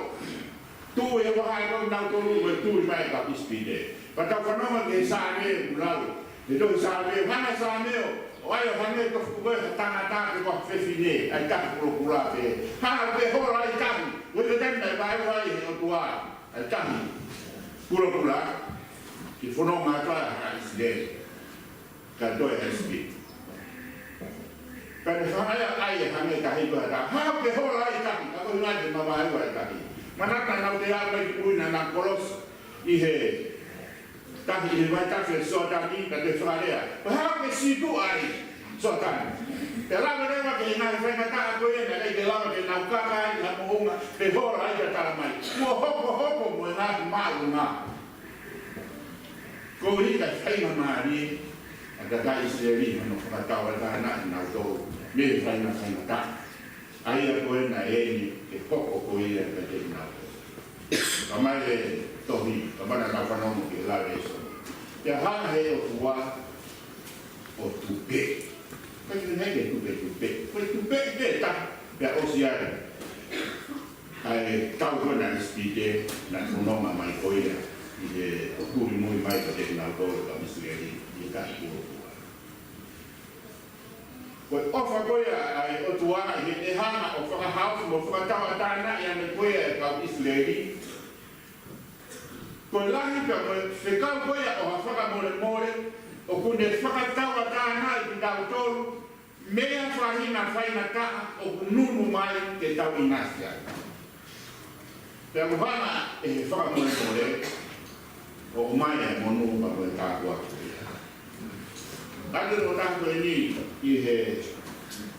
tuʻu e vahaʻa ko ē ʻo kinautolu, ko e tuli mai e kau ʻIsipite. Pea tau fanongo ki he Saame ʻoku lau, he tohi Saame, hanga ʻe Saame ʻo ʻai ʻo hangē tofu ko ē ha tangata pe ko ha fefine, ʻa e tahi pulopula pē. Hanga ʻo hola ʻa e tahi, ko e taimi naʻe vahevahe ai ʻe he ʻOtua ʻa e tahi pulopula, ke fononga atu ai ʻa haʻa ʻIsileli, ka toe ʻa ʻIsipite. Pea ne fakaʻaʻai ʻo hangē tahi ko ē ha taha. Haʻu ke hola ʻa e tahi, ka ko e ʻuhinga ke mavahevahe ʻa e tahi. Manatu naʻa nau toe aʻu mai ki mui, naʻa nau kolosi ʻi he tahi, ʻi he vaitafe Soatani, ka toe fakalea: Pea haʻu ke situʻa ʻi Soatani. Pea lava leva ki he ngaahi faingataʻa ko ia naʻe ʻikai ke lava ke nau kaka ai ha moʻunga, pe hola ai, ka talamai kuo hokohoko mo e ngaahi māʻolunga. Ko e ʻuhi ko e faingamālie ʻa e kakai ʻIsileli ʻi hono fakatauʻatāinaʻi kinautolu mei he faingafaingataʻa. ʻA ia ko ē naʻe ʻi ai ke hoko ko ia kiate kinautolu. Kamata e tohi, kamata naʻa tau fanongo ki he lave ʻo e lēsoni. Pea hanga ʻe he ʻOtua ʻo tupeʻi. Ko e ʻuhinga ia ke tupetupeʻi. Ko e tupeʻi pē taha, pea ʻosi ai ʻa e tau ko ē naʻe ʻIsipite, naʻe fononga mai ko ia ʻi he ʻoku tuli mui mai kiate kinautolu e kau ʻIsileli ʻi he tahi pulopula. Ko e ʻofa ko ia ʻa e ʻOtua ʻi heʻene hanga ʻo fakahaofi mo fakatauʻatāinaʻi ʻa e meʻa ko ia ʻa e kau ʻIsileli. Ko e lahi pea mo e fekau ko ia ʻo ha fakamolemole, ʻoku ne fakatauʻatāinaʻi kitautolu mei ha faʻahinga faingataʻa ʻoku nunu mai ke tau ʻinasi ai. Pea ʻoku hanga ʻe he fakamolemole ʻo ʻomai ʻa e monū pea mo e tāpuaki. Ake no taku eni ʻi he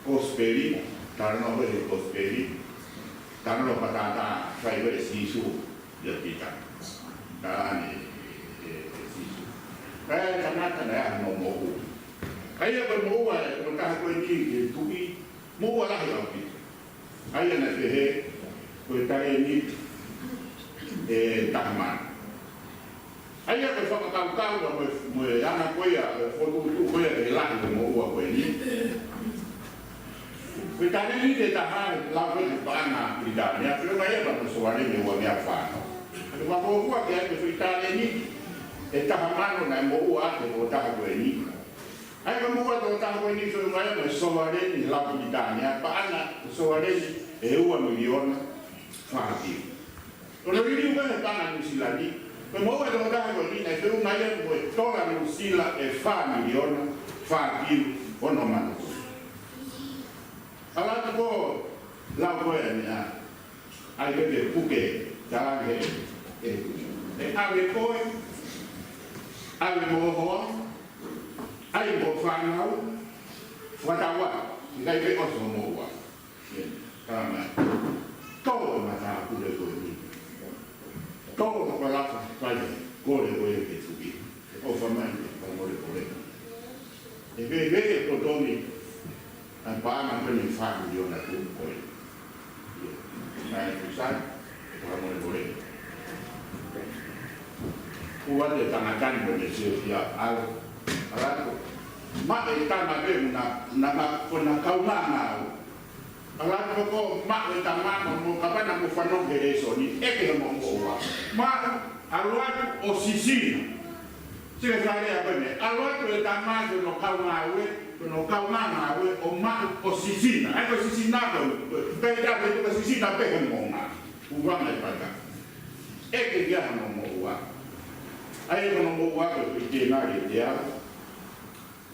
Kosipeli, talanoa ko ē he Kosipeli, talanoa pātātā fai ko ē ʻe Sīsū ʻia Pita. Talaange ʻe, ʻe, ʻe Sīsū: Ko e tangata naʻe ʻi ai hono moʻua. ʻA ia ko e moʻua ʻo e tokotaha ko eni ki he tuʻi, moʻua lahi ʻaupito. ʻA ia naʻe pehē ko e talēniti ʻe taha mano. ʻA ia ko e fakakaukau mo e, mo e anga ko ia, ko e fokotuʻutuʻu ko ia ki he lahi ʻo e moʻua ko eni. Ko e talēniti ʻe taha, lau ko ē ʻe he paʻanga Pilitānia, feʻunga ia pea mo e sovaleni ʻe uangeau fā noa. Ko e fakakaukau ki ai, ko e foʻi talēniti ʻe taha mano naʻe moʻua ʻaki ʻe he tokotaha ko eni. ʻA ia ko e moʻua ʻa e tokotaha ko eni feʻunga ia mo e sovaleni ʻi he lau Pilitānia, paʻanga sovaleni ʻe ua miliona fā kilu. ʻO liliu ko ē he paʻanga Nuʻusila ni, ko e moʻua ʻa e tokotaha ko eni naʻe feʻunga ia mo e tola Nuʻusila ʻe fā miliona fā kilu ono mano. ʻAlu atu ko e lau ko ē ʻa e meʻa, ʻai pē ke puke, talaange ʻe, ʻe, ʻe ʻave koe, ʻave mo ho hoa, ʻai mo e fānau, fakatau atu, ʻikai ke ʻosi hoʻo moʻua. ʻIo, talamai: Tō e matāpule ko eni. Tō e koloa, fai e kole ko ē ki he tuʻi. ʻOfa mai ke fakamolemoleʻi. ʻE fēfē e kotoa ʻa e paʻanga ko eni ʻe fā miliona tuʻu ko ē? ʻIo, naʻe tuʻu sai, ʻe fakamolemoleʻi. Kuo ʻave e tangata ni mo ʻene siasi ia, ʻalu, ʻalu atu. Maʻu e tama pē naʻa, naʻa, naʻa, ko ʻena kaungāngāue. ʻAlu atu pē ʻo maʻu e tama mo, mo kapau naʻa mou fanongo ki he lēsoni, ʻeke hoʻomou moʻua. Maʻu, ʻalu atu ʻo sisina. Sio ki he fakalea ko eni, ʻalu atu e tama ki hono kaungāngāue, ki hono kaungāngāue ʻo maʻu ʻo sisina. ʻA ia ko e sisina ko, ko e, pea ʻe taha pē ko e sisina pē he moʻunga. Uanga e pata. ʻEke ki ai hono moʻua. ʻA ia ko hono moʻua ko e tenali ʻe teau.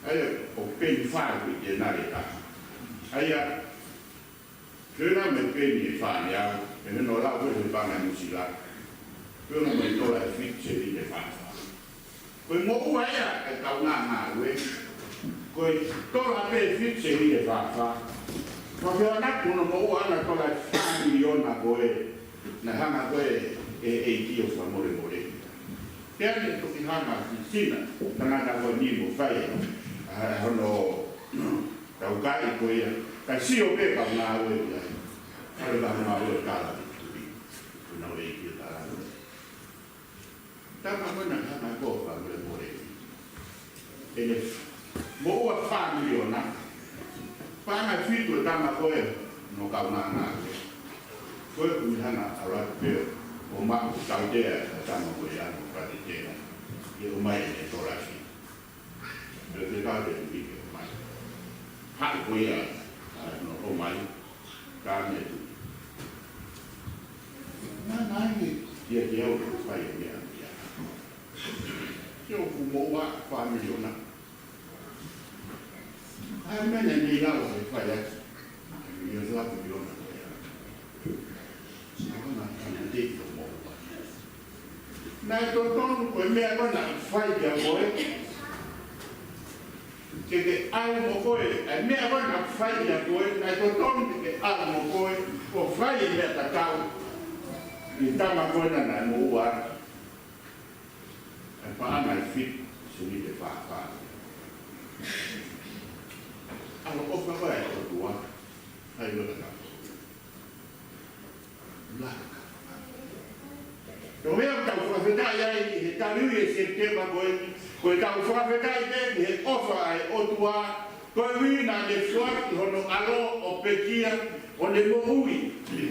ʻA ia ko e peni fā ko e tenali ʻe taha. ʻA ia, fēfē mo e peni ʻe fāngeau, ʻi hono lau ko ē he paʻanga ʻi Nuʻusila. Fēfē mo e tola ʻe fitu seniti ʻe fāfā. Ko e moʻua ia ʻa e kaungāngāue, ko e tola pē ʻe fitu seniti ʻe fāfā. Ko e fēfē ʻa hono moʻua ʻa e tola ʻe fā miliona ko ē, naʻe hanga ko ē ʻe, ʻEiki ʻo fakamolemole. Pea ne toki hanga ʻe he sisina, tangata ko eni mo fai, ʻa, ʻa hono taukaʻi ko ia, kae sio pē kaungāngāue ia. Kale kaungāngāue tala ki tuʻi, ko ʻenau ʻEiki ʻo tala. Tama ko ena hanga ko ē ʻo fakamolemole. ʻEne moʻua fā miliona, paʻanga ʻe fitu e tama ko ē hono kaungāngāue. Ko e ʻuhinga ʻalu atu pē ʻo maʻu tautea e tama ko ia mo fakatetenga. ʻE ʻomai ʻene tola ʻe fitu. Pea te ka te mi ke ʻomai. Haʻu ko ia, ʻa, ʻo ʻomai, ka me tu. Naʻa nai ke, ia ke au ke fai e meʻa ia. Ke u fuʻu moʻua fā miliona. ʻA e meʻa naʻe lau he fai atu. Ia lau miliona ko ia. Naʻa na tana te to moʻua. Naʻe totonu ko e meʻa ko ē naʻe fai kia koe, ke ke ʻalu mo koe, ʻa e meʻa ko ē naʻe fai kia koe, naʻe totonu ke ke ʻalu mo koe, ʻo fai e meʻa tatau ki he tama ko ena naʻe moʻua, ʻa e paʻanga ʻe fitu seniti ʻe fāfā. ʻAloʻofa ko ē ʻa e ʻOtua, ʻa e ʻOtua. Laka. Ko e meʻa ʻoku tau fakafetaʻi ai ʻi he tali ui ʻe Sepitema ko eni, ko ʻetau fakafetaʻi pē ki he ʻofa ʻa e ʻOtua, koeʻuhi naʻa ne foaki hono ʻAlo ʻo pekia, ʻo ne moʻui,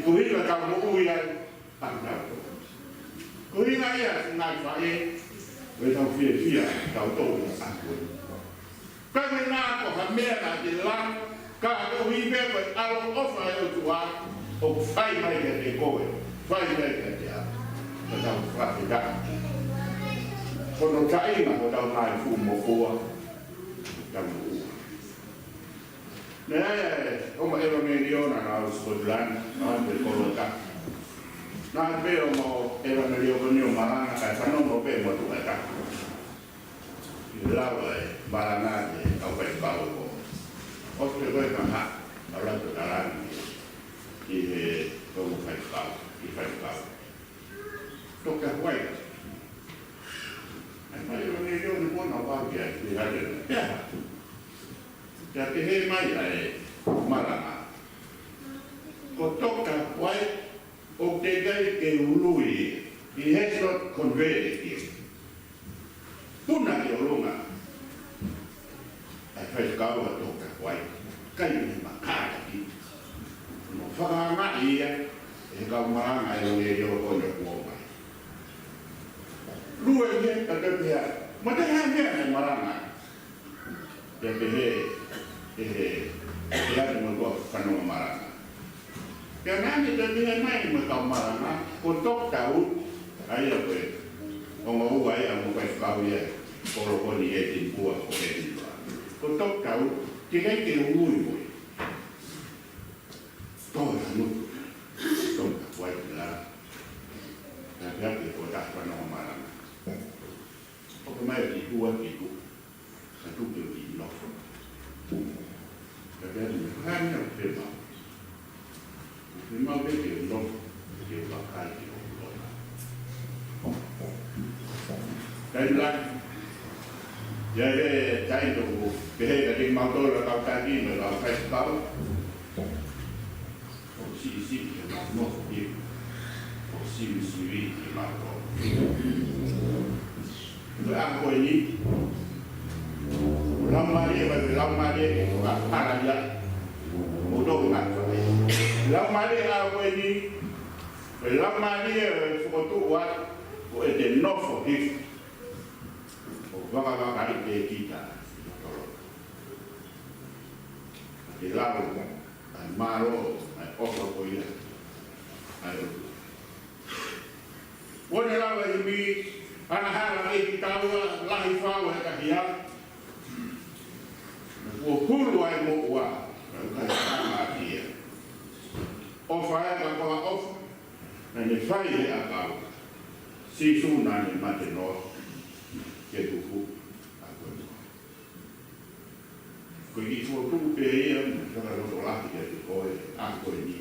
koeʻuhi ke tau moʻui ai, ʻa kitautolu. Ko e ʻuhinga ia, ngaahi faʻē, ʻoku tau fiefia, tau tau ʻi he ʻaho ko eni. Pea ko e ʻuhinga ko ha meʻa naʻa te langa, ka ko e ʻuhi pē ko e ʻaloʻofa ʻa e ʻOtua, ʻoku fai mai kiate koe, fai mai kiate au. Ka tau fakafetaʻi. Ko hono taʻinga, ko hotau ngaahi fuʻu moʻua, tau moʻua. Naʻe ʻi ai e ongo ʻevangeliō naʻa nau ʻi Scotland, naʻa nau pē kolota. Naʻe pehē ʻe he ongo ʻevangeliō ko eni ʻo malanga, kae fanongo pē mo tuʻa ta. ʻI he lau ʻa e malanga ʻa e kau faifekau ko. ʻOsi pē ko ē ka haʻu, ʻalu atu ʻo tala ange ki he kau faifekau, ki he faifekau. Toketā White. ʻAi mai ʻo ne ʻio ni kona wau ki ai, ki ai. Pea. Pea pehē mai ʻa e malanga. Ko Toketā White, ʻoku teʻeki ke ului ia. He has not converted yet. Puna ki ʻolunga. ʻAi faifekau ʻa Toketā White. ʻIkai ke ne makata ki. Mo fakaangaʻi ia, ʻe he kau malanga ʻevangeliō ko eni ʻoku ō mai. Lue ia, ka te pehē, mo te hā meʻa ne malanga. Pea pehē, ʻe he, ʻe he ʻalu mo tuʻa fanongo malanga. Pea naʻa ne toe pehē mai mo e kau malanga, ko Toketā Wood, ʻa ia ko e ongo ua ia mo e faifekau ia, kolo ko eni ʻi Edinburgh ko Edinburgh. Ko Toketā Wood, teʻeki ke ului mo ia. Tō ʻi he ngutu, Toketā White la. Pea pehē ki he kau fanongo malanga. ʻOku mai ki tuʻa ki tuʻa. Ka tuku ke u kiʻi nofo. Ka pehē ni, ko e hā e meʻa ʻoku fiemaʻu? ʻOku fiemaʻu pē ke u nofo, ke u vakai ki hoku loto. Taimi lahi, ʻi ai pē taimi ʻoku pehē kiate kimautolu ʻa e kau taki mo e kau faifekau. ʻOku siʻisiʻi ke mau nofo ki, ʻoku sivisivili ke mau tō. Ko e ʻaho ko eni, ʻoku laumālie, ʻoku laumālie, ʻoku ʻalu ia, ʻoku tō ngata. Laumālie ʻa ko eni, ko e laumālie ʻo e fokotuʻu atu, ko e te nofo hifo ʻo vakavakaiʻi kita ʻi loto. Ke lau ʻa e mālō, ʻa e ʻofa ko ia ʻa e ʻOtua. Kuo ne lava ʻi mi, ʻa e hala ʻi he taua, lahi fau he kahi a. Kuo hulu ai moʻua, ka ʻikai hanga ʻia. ʻOfa e ka koa ʻofa, naʻa ne fai he ʻakau. Sīsū naʻa ne mate noa, ke tuku ʻa koe. Ko e kiʻi fokotuʻu pē ia, mo e fakalotolahi kiate koe, ʻa ko eni.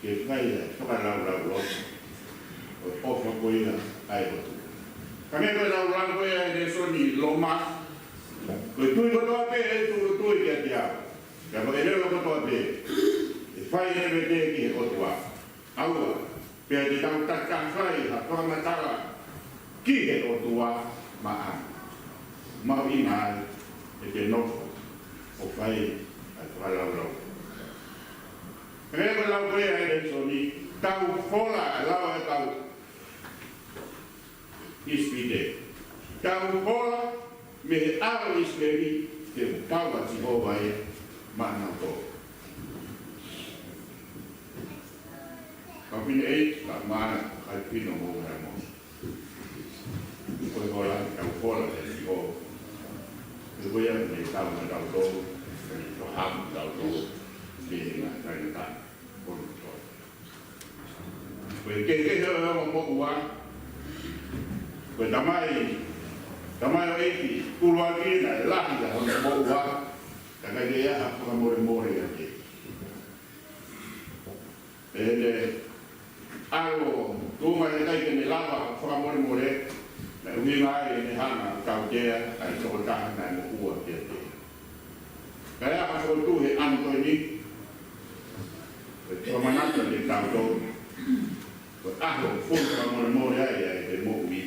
Ke fai ʻa e fakalaulauloto ʻo e ʻofa ko ia ʻa e ʻOtua. Ka mea ko e laulau ko ia ʻa e lēsoni Loma, ko e tui kotoa pē ʻe tui, tui kiate au. Ka ko e ʻelelo kotoa pē ʻe fai leva pē ki he ʻOtua. ʻAua, pea te tau takitaha fai ha fakamatala ki he ʻOtua maʻana. Mahuʻinga ai ʻete nofo ʻo fai ʻa e fakalaulauloto. He ko e lau ko ia ʻa e lēsoni, tau fola, lau ʻa e kau ʻIsipite. Tau fola mei he ʻAlo ʻo ʻIsileli, te u pau ʻa Sihova ia maʻanautolu. Ka pine ʻe, ka mana, ka pino mo hea mo. Ko e fola, tau fola mei Sihova. Ko ia mei tau maʻanautolu, mei tau hamu tautolu, mei he ngaahi kainga. Ko e kehekehe ʻo e ongo moʻua. Ko e tamai, tamai ʻo e ʻEiki, ʻuluaki naʻe lahi ʻa hono moʻua. Ka ʻikai ke ʻi ai ha fakamolemole ʻiate ia. Pea ne ʻalu, tuʻunga he ʻikai ke ne lava fakamolemole, naʻe ʻuhinga ai ʻene hanga ʻo tautea ʻa e tokotaha naʻe moʻua kiate ia. Ka ʻi ai ha fokotuʻu he ʻaho ko eni, ko e fakamanatu kiate kitautolu, ko e ʻaho ʻoku fakamolemole ai ʻa e moʻui.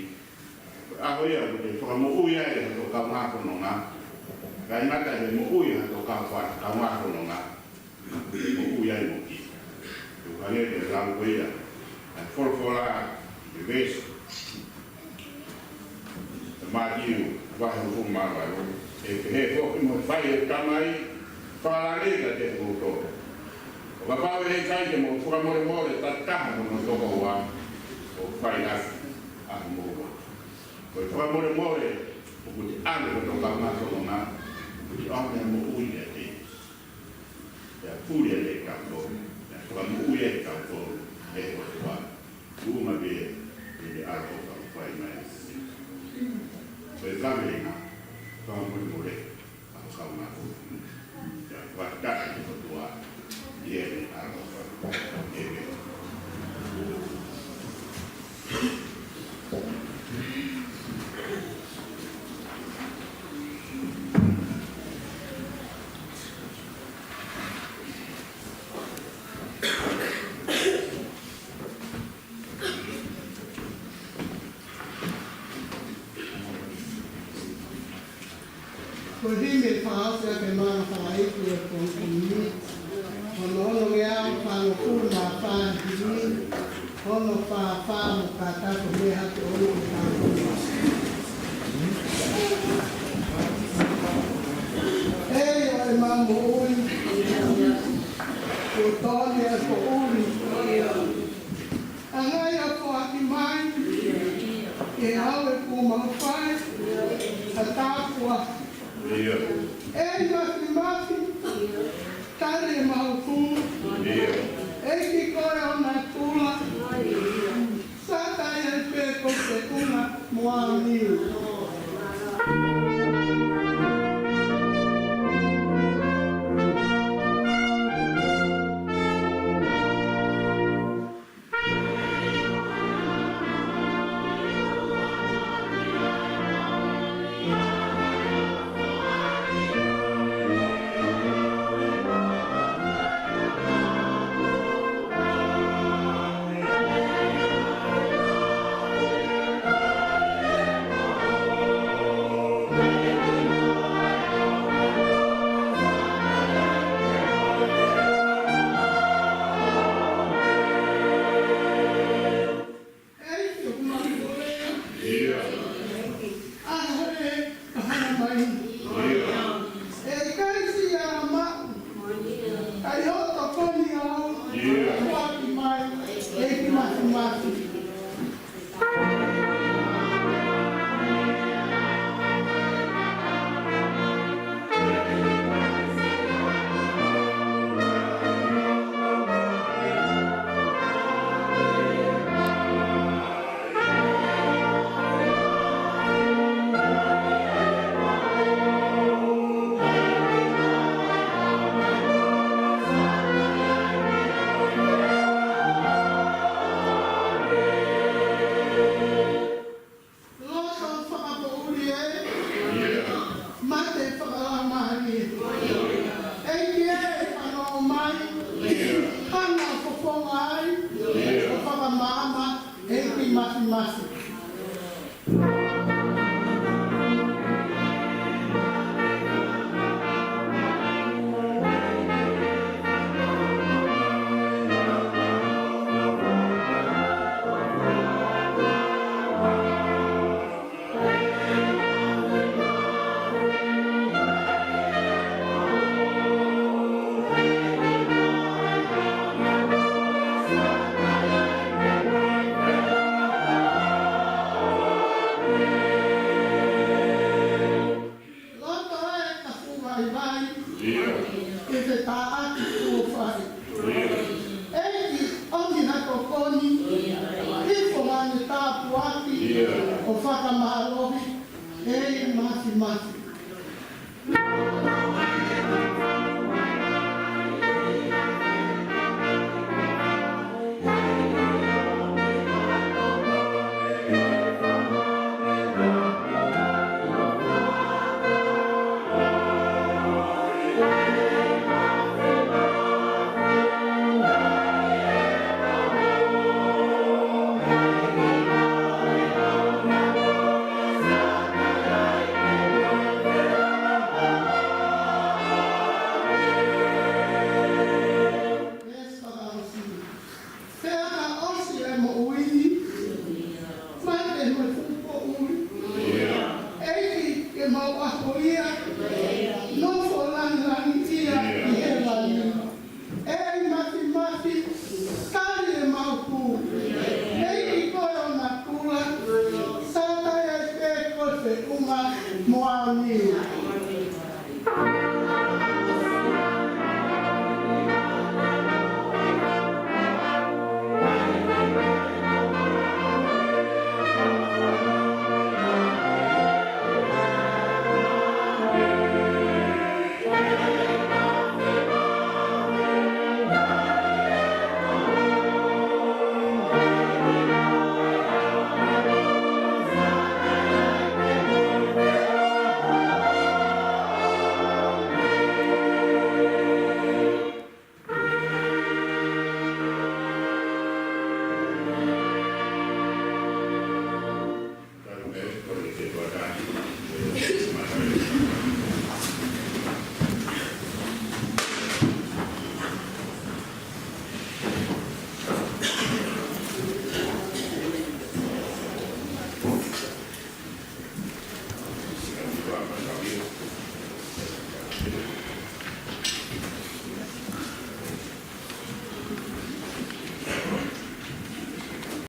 Ko e ʻaho ia ʻoku te fakamoʻui ai ʻa e tō kaungā fononga. Ka ʻi ai ngata he moʻui ʻa e tō kaungā fononga, ʻoku te moʻui ai mo kita. Ko e hangē ko e lau ko ia ʻa e folofola ʻi he veesi ʻa Mātiu, vahe hongofulu mā valu. ʻE pehē foki mo e fai ʻe he Tamai, fakalea kiate kimoutolu. ʻO kapau ʻe ʻikai te mou fakamolemole takitaha mo hono tokoua, ʻoku fai ʻaki ʻa hoʻomou loto. Ko e fakamolemole, ʻoku te ʻalu ko e tō kaungā fononga, ʻoku te ʻomi ʻa e moʻui kiate ia. Pea puli ʻa e kau tolu, pea fakamoʻui ʻa e kau tolu, ʻe he ʻOtua. Tuʻunga pē ʻi he ʻaloʻofa ʻoku fai mai. Ko e kavenga, fakamolemole, ʻa e kaungā fononga. Pea fakataha ki he ʻOtua, ʻi heʻene ʻaloʻofa. ʻĒmeni. Ko e himi ʻe fakaʻosi ʻaki e mana fakaʻeiki ʻo e pongipongi ni, hono ono ngeau fāngofulu mā fā himi, ono fā fā mo kātaki mei he ʻaho ni ki he ʻaho ni. ʻEiki ʻo ʻemau moʻui, kuo tō ni ʻa e poʻuli. Hanga ʻo foaki mai ke ʻave kuo mau fai ha tāpuaki. ʻEiki Māfimafi, tali ʻemau funga. ʻEiki ko e ʻo natula. Sata ia pē ko e feʻunga mo au ni. Mafimafi. Loto ē ka fuʻu vaivai, ʻe te taʻaki kuo fai. ʻEiki, ʻomi ha tokoni, hifo mai e tāpuaki, ʻo fakamālohi, ʻEiki Mafimafi. Pea ka ʻosi e moʻui ni, mai pē mo e fuʻu poʻuli. ʻEiki, ke mau ʻaho ia, nofo langilangiʻia ʻi hēvani. ʻEiki Mafimafi, tali ʻemau hū. ʻEiki, ko e ʻona kula, sātai ai pē ko e feʻunga mo aoniu.